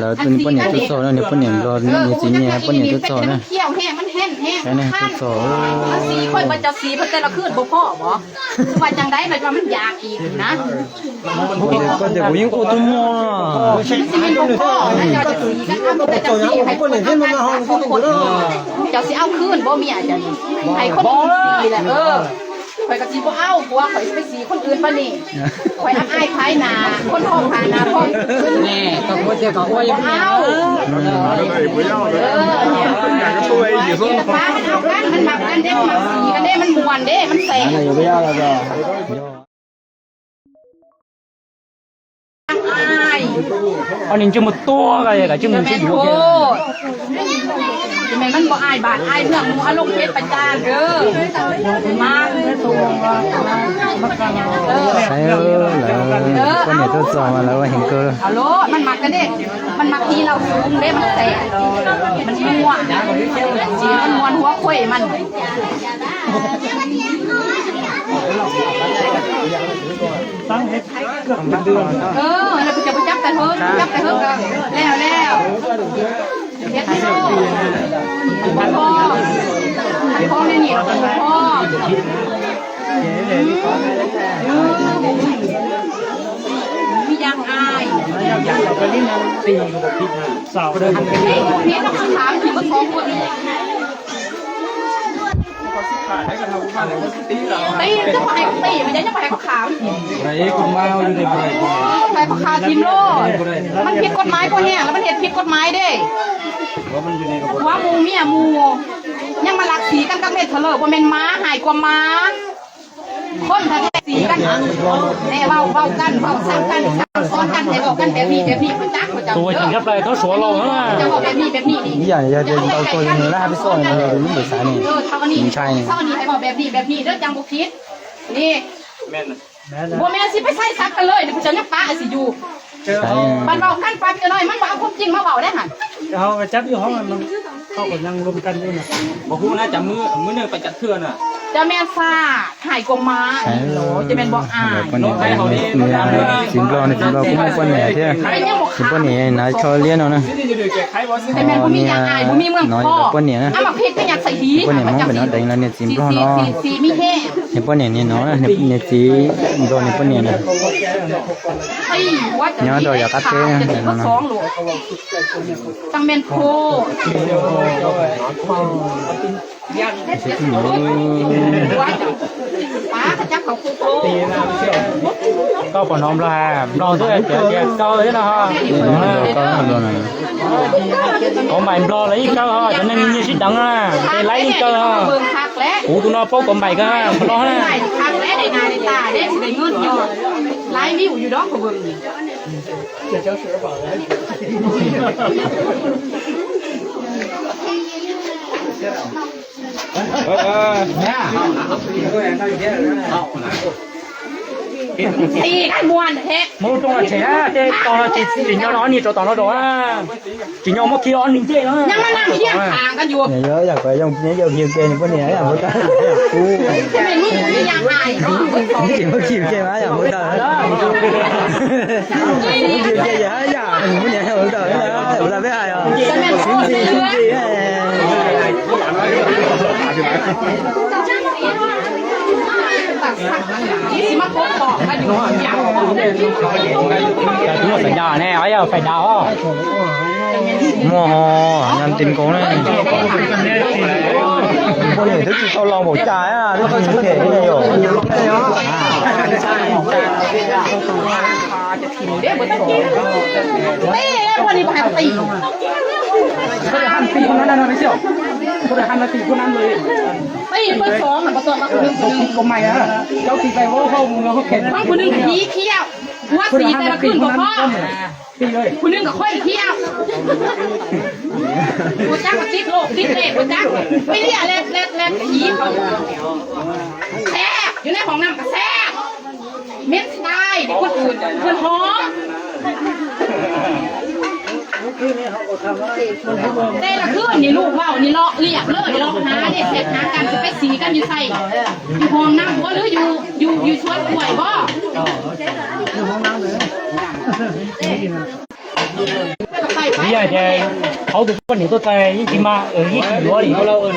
ແລ້ວຕົວນີ້ປ້າແນກທົດສອບນະ ນີ້ປ້າແນກລໍນີ້ຊິແຍ່ປ້າແນກທົດສອບນະ ມັນຂຽວແຮງ ມັນແຫ້ງແຮງ ອັນນີ້ທົດສອບ ມັນສີຂ້ອຍບໍ່ ເຈົ້າສີເພິ່ນແຕ່ລະຄືນບໍ່ພໍບໍ່ ຄືວ່າຈັ່ງໃດ ແບບວ່າມັນຢາກອີກນະ ກໍແຕ່ຜູ້ຍິງໂອໂຕມໍ ມັນຊິແມ່ນບໍ່ພໍນະ ເຈົ້າຈະສີກັນ ເຈົ້າຊິໃຫ້ຄົນເອົາກັນ ເຈົ້າຊິເອົາຄືນບໍ່ເມຍເຈົ້ານີ້ ໃຫ້ຄົນອື່ນສີແຫຼະ ເອີ ຂ້ອຍກໍຊິບໍ່ເອົາ ຜົວຂ້ອຍຊິໄປສີຄົນອື່ນປານນີ້ ຂ້ອຍອັບອາຍຂາຍໜ້າ ຄົນທ້ອງຫາໜ້າທ້ອງ ແນ່ ກໍບໍ່ເອົາ ເອີ ມັນມັກກັນເດ້ ມັນມັກສີກັນເດ້ ມັນມ່ວນເດ້ ມັນແຊບ ອາຍ ອັນນີ້ຈະມາຕົວະກັນ ຈະມາ ໂອ້ ຊິແມ່ນມັນບໍ່ອາຍບ້ານອາຍເມືອງ ໝູ່ເອົາລົງເຟສປະຈານເດີ ມາ ໃສ່ເອີ ເອີ ຄົນນີ້ທົດສອບມາແລ້ວວ່າເຫັນເກີ ເອົາໂລດ ມັນມັກກັນເດ້ ມັນມັກທີ່ເຮົາສູງເດ້ ມັນແຊບ ມັນມ່ວນ ມັນມ່ວນຫົວໂຄ້ຍມັນ. ຕັ້ງເຮັດເກືອບເປັນເດືອນ ເອີ ແລ້ວຈະໄປຈັບແຕ່ເຫິງ ຈັບແຕ່ເຫິງກໍແລ້ວແລ້ວ ເຮັດໃຫ້ໂລດ ມັນພໍ ມັນພໍໃນນີ້ ມັນພໍ ອືມ ມີຢ່າງອາຍ ຕີກໍບໍ່ຜິດນະ ສາວເດີ ເຮັດກັບສາມ ກິນເບິດສອງຄົນ. ຕີ ຈະບໍ່ໃຫ້ກູຕີ ມັນຍັງຈະບໍ່ໃຫ້ບັກຂາວກິນ ໄດ້ ຄົນມາຢູ່ໃນບໍ່ໄດ້ ໃຫ້ບັກຂາວກິນໂລດ ມັນຜິດກົດໝາຍພໍແຮງ ແລ້ວມັນເຮັດຜິດກົດໝາຍເດ້ ວ່າມັນຢູ່ໃນ ຜົວໝູ່ເມຍໝູ່ ຍັງມາລັກສີກັນກັບເຮັດເຖະເລີ ບໍ່ແມ່ນໝາ ຮ້າຍກວ່າໝາ ຄົນຖ້າແທ້ສີກັນ ແຕ່ເວົ້າ ເວົ້າກັນ ເວົ້າສັ່ງກັນ ສັ່ງສອນກັນ ໃຫ້ເວົ້າກັນແບບນີ້ແບບນີ້ ບໍ່ຈັກ ບໍ່ຈັກ ໂຕຈະເຮັດໄປເຂົາສວນເຮົາຫັ້ນນະ ຈະເວົ້າແບບນີ້ແບບນີ້ນີ້ ອີ່ຫຍັງ ຢ່າ ຢ່າ ເຈົ້າໂຕຍັງລາໄປສອນເລີຍ ມັນບໍ່ສານີ້ ເອີ ເທົ່ານີ້ ໃຊ່ ເທົ່ານີ້ໃຫ້ເວົ້າແບບນີ້ແບບນີ້ເດີ ຈັ່ງບໍ່ຜິດ ນີ້ ແມ່ນ ແມ່ນ ບໍ່ແມ່ນຊິໄປໃສ່ສັກກັນເລີຍ ເດີ ຜູ້ເຈົ້າຍັງປະຊິຢູ່ ໃຊ່ ບັດເວົ້າກັນປັບຈັກໜ້ອຍ ມັນບໍ່ເອົາຄວາມຈິງມາເວົ້າໄດ້ຫັ້ນ ເຮົາໄປຈັບຢູ່ຫ້ອງ ມັນ ເຂົາກໍນັ່ງລົມກັນຢູ່ນະ ບໍ່ຮູ້ນະ ຈະມື້ ມື້ໜຶ່ງໄປຈັກເທື່ອນະ ຈະແມ່ນຊາ ຫາຍກວ່າໝາ ໃຊ່ ໂລ ຈະແມ່ນບໍ່ອາຍ ເອີ ປ້າແນກ ເອີ ຊິມລອງ ຊິມລອງ ກໍບໍ່ປ້າແນກເທື່ອ ຊິປ້າແນກນາຍເຂົາລຽນເອົານະ ຈະແມ່ນບໍ່ມີຢ່າງອາຍ ບໍ່ມີເມືອງພໍ ເອົາໝາກພິກໄປຍັດໃສ່ຫີ ປ້າແນກ ມັນເປັນອັນໃດລະ ຊິມລອງເນາະ ສີມີແຮງ ນີ້ປ້າແນກນີ້ເນາະ ນີ້ ນີ້ຊິດອກນີ້ປ້າແນກນະ ຍອດດອກຢາກກັດເທ ສອງໂລ ຈັ່ງແມ່ນໂພດ ປາກະຈັບເຂົ້າຄຸກໂລ ກໍປະນອມລະ ລອງເທື່ອ ເຈົ້າເນາະ ກໍມາລອລະ ອີກເຈົ້າ ຈະນັ້ນມີຊິດັງນະ ເປັນໄລອີກເຈົ້າ ເບິ່ງຄັກແຫຼະ ກູຕຸນອໂປະກໍໄໝກະລອນະ ຄັກແຫຼະ ໄດ້ໜ້າໄດ້ຕາເດ້ ຊິໄດ້ເງິນຢູ່ ຫຼາຍວິວຢູ່ດອກ ກໍເບິ່ງນີ້ ເອີ ເອີ ເອີ ຕີກັນມ່ວນແທ້ ໝູ່ຕົງລະແທ້ ເຕະຕອນລະຕິດ ຕິດຍອດອອນນີ້ ໂຕຕອນລະໂດ ອາ ຈິຍອມບໍ່ຄີອອນນີ້ເຕະເນາະ ຍັງມານັ່ງຄຽງຂ້າງກັນຢູ່ ເອີ ຢາກໄປ ຢາກ ຢາກ ຢາກເຮັດເກມພວກນີ້ ຢາກບໍ່ຕາຍ ແມ່ນມຶງບໍ່ມີຢ່າງອາຍເນາະ ນີ້ບໍ່ຂີ່ເກມ ຢາກບໍ່ຕາຍ ຊິມາປົກປ້ອງກັນຢູ່ ແຕ່ຖືວ່າສັນຍາແນ່ ໄອ້ເອົາໄຟດາວ ໝໍຍາມຕີນໂກງເລີຍ ບໍ່ເຫັນຖືກເຂົາລອງບໍ່ຈ່າຍອະ ຖືກເຂົາເສຍເລີຍໂຍ ເດ້ບໍ່ຕ້ອງກິນ ຕີເດ້ ບໍ່ນີ້ບໍ່ໃຫ້ຕີ ບໍ່ໄດ້ຫັນຕີຄົນນັ້ນນະ ໄປທ່ຽວ ບໍ່ໄດ້ຫັນຕີຄົນນັ້ນເລີຍ ຕີເປີດສອງຫັ້ນ ບໍ່ຕ້ອງວ່າຄົນໜຶ່ງ ຄົນໜຶ່ງ ກໍໃໝ່ນະ ເຈົ້າຊິໄປເວົ້າເຂົາເມືອງເຂົາແຂນ ບາງຄົນໜຶ່ງຜີຂຽວ ຫົວສີແຕ່ລະຄືນບໍ່ພໍ ຕີເລີຍ ຜູ້ໜຶ່ງກໍຂ້ອຍຂຽວ ບໍ່ຈັກວ່າຕິດໂລກຕິດເລກ ບໍ່ຈັກ ໄປເລຍແລດ ແລດ ແລດ ຜີເຂົາ ແຊບ ຢູ່ໃນຫ້ອງນ້ຳກໍແຊບ ເໝັນສະຕາຍ ເດັກຄົນອື່ນເພິ່ນຫອມ ແຕ່ລະຄືນນີ້ລູກເວົ້ານີ້ເລາະລຽບເລີຍ ເລາະຫາເດ້ ແຊດຫາກັນ ຊິໄປສີກັນຢູ່ໃສ ຢູ່ຫ້ອງນ້ຳບໍ່ ຫຼືຢູ່ ຢູ່ ຢູ່ສວນກ້ວຍບໍ່? ຢູ່ຫ້ອງນ້ຳເລີຍ ແລ້ວກໍ Bây giờ thì hầu được con những tôi tài những chị mà ở những chị đó thì nó lâu hơn.